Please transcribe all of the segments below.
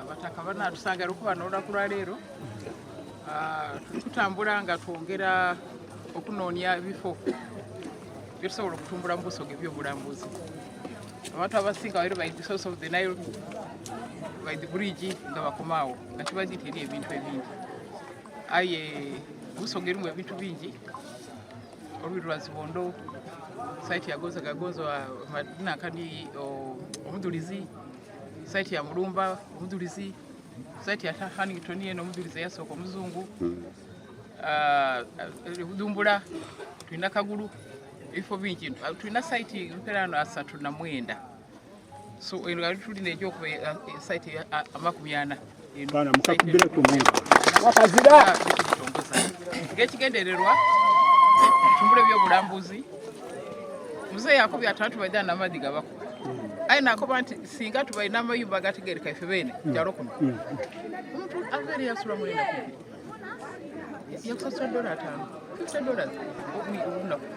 Abataka banatusangala okuba n'olunaku lwaleero ah, tuli kutambula nga twongera okunoonya ebifo byetusobola okutumbula mu Busoga ebyobulambuzi. Abantu abasinga baire by the source of the Nile by the bridge nga bakoma awo nga kibazi nti eri ebintu ebingi aye Busoga erimu ebintu bingi olwiri lwa Zibondo site ya Goza Gagonzo nankani omudhulizi site ya Mulumba omudhulizi site ya Hannington yene omudhulizi eyasooka omuzungu hmm. ah, Budumbula tulina Kagulu ebifo bingi tulina site mperaano 39 so eno gali tulina egyokuba site 40 ng'ekigendererwa tumbula ebyobulambuzi muzeeyi akobye ati abantu baidha n'amaadhi gabako aye nakoba nti singa tubaire n'amayumba agategereka ife beene kyalo kuno omuntu abeere yasula mu enaku ibiri yakusasula dola ataano 50 dollars olunaku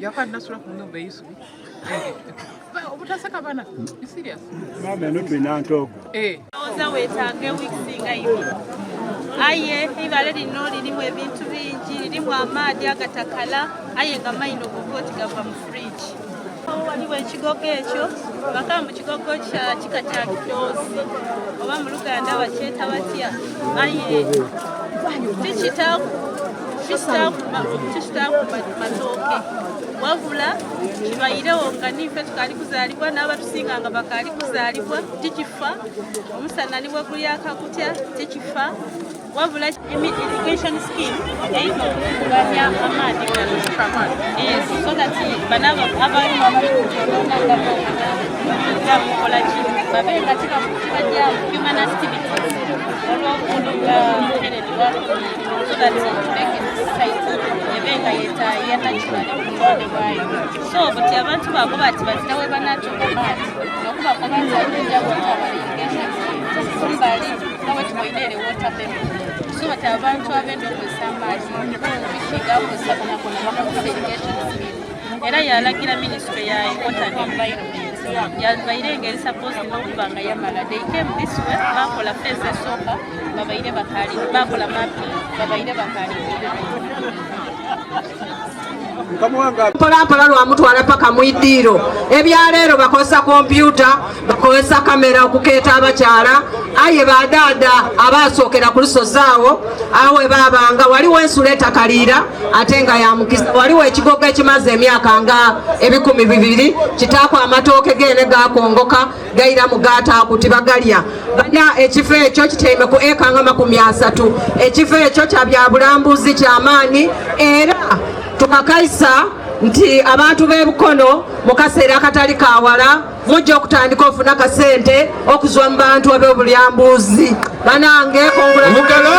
yakandi nasula ku nyumba eyisubi obutaseka bana be serious Mama eno tulina ntoogo. eh Oza wetaaga ewiiki nga ibiri. Aye eibale lino lirimu ebintu bingi, lirimu amaadhi agatakala aye nga maino goka oti gava mu fridge. Waliwo ekigogo ekyo bakaba mu kigogo kya kika kya kidoozi oba mu Luganda bakyeta batya aye tikitaaku tikitaaku matooke wabula kibairewo nga niife tukaali kuzaalibwa n'abatusinga nga bakaali kuzaalibwa tikifa omusana ni bwe gulyaka gutya tikifa wabula irrigation scheme erina okukuganya amaadhi gano yes so that bano abalimu abali kukyonona nga nga mukola ki babe nga tibajja human activities olw'okunuga Kennedy so that make it site ebe nga yeta ya natural obutonde bwayo so buti abantu babo bati bazira we banatuuka maati nokubakoba nti ajja water irrigation scheme kumbali nga bwe tuboine ere water level so bati abantu abenda okukozesa amaazi biki gakozesa gonagona bakozesa irrigation scheme era yalagira ministry ya water and environment yabaire nga eri supposed n'okuba nga yamala they came this way bakola phase esooka babaire bakali bakola mapping babaire bakali mpola mpola lwamutwala paka mu iddiiro ebyaleero bakozesa kompyuta bakozesa kamera okukeeta abakyala aye badaada abasookera ku lusozi awo awo webabanga waliwo ensula etakaliira ate nga yamukisa waliwo ekigogo ekimaze emyaka nga 2000 kitaako amatooke geene gakongoka gairamu gaataaku tibagalya bana ekifo ekyo kityaime ku eka nga 30 ekifo ekyo kya byabulambuzi kyamaani era tukakaisa nti abantu b'e Bukono mu kaseera akatali kawala mujja okutandika ofuna kasente okuzwa mu bantu ab'obulyambuzi banange Mugalo!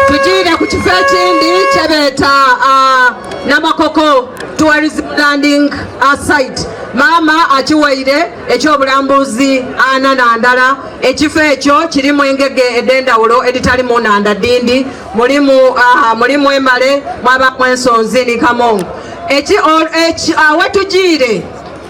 tugiire ku kifo ekindi kyebeeta uh, Namakoko tourism landing uh, site maama akiwaire ekyobulambuzi ana nandala ekifo ekyo kirimu engege ed'endawulo editali mu nanda dindi mulimu uh, mulimu emale mwabamu ensonzi ni kamongo eki, eki, uh, wetugiire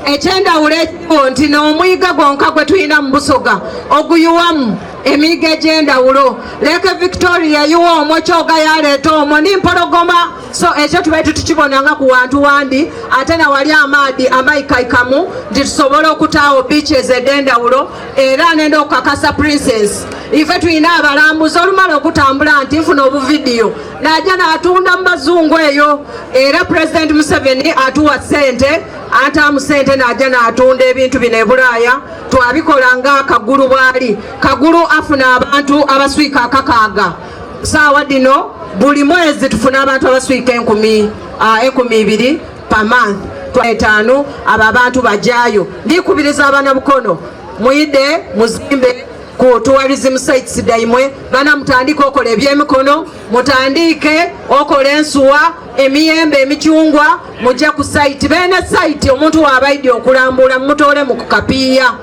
ekyendawulo ekiriwo nti n'omwiga gwonka gwe tulina mu Busoga oguyuwamu. Emiiga egy'endawulo Lake Victoria eyiwa omwo, Kyoga yaleeta omwo ni Mpologoma. So ekyo tubaire tutukibonanga ku wantu wandi, ate nawali amaadhi amaikaikamu nti tusobole okutaawo beaches ed'endawulo. Era nenda okukakasa Princess, ife tulina abalambuzi olumala okutambula nti nfuna obuvidiyo naja natunda mu bazungu eyo. Era President Museveni atuwa sente, ataamu sente naja natunda ebintu bino e Bulaaya. Twabikola nga Kagulu bwali. Kagulu afuna abantu abaswika akakaaga saawa dino. Buli mwezi tufuna abantu abaswika 2000 per month, 5 abo abantu bajayo. Ndikubiriza abaana Bukono, mwide muzimbe ku tourism sites daimwe. Bana, mutandike okola ebyemikono, mutandike okola ensuwa, emiyembe, emicyungwa, mujje ku site. Bene site, omuntu wabaidi okulambula mumutole mu kukapiya.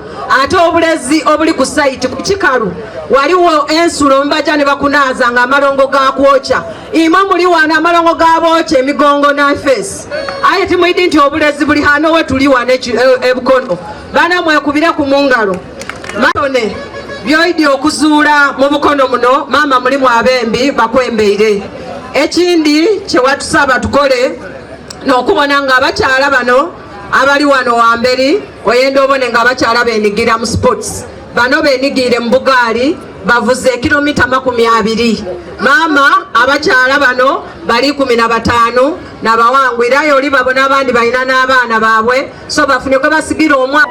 Ate obulezi obuli ku site ku kikalu, waliwo ensulo mbaja ne bakunaaza nga amalongo gakwokya. Imwe muli wano amalongo gabokya emigongo na face, aye timwidi nti obulezi buli hano we tuli wano ebukono. Bana, mwekubire ku mungalo. Matone byoidi okuzuula mu Bukono muno, maama, mulimu abembi bakwembeire. Ekindi kyewatusaba tukole n'okubona nga abakyala bano abali wano wamberi, oyenda obone nga abakyala benigira mu sports. Bano benigiire mu bugaali, bavuze kilomita 20. Maama, abakyala bano bali 15 nabawangwirayo oli babona abandi balina n'abaana baabwe, so bafune kwe basigira omwana.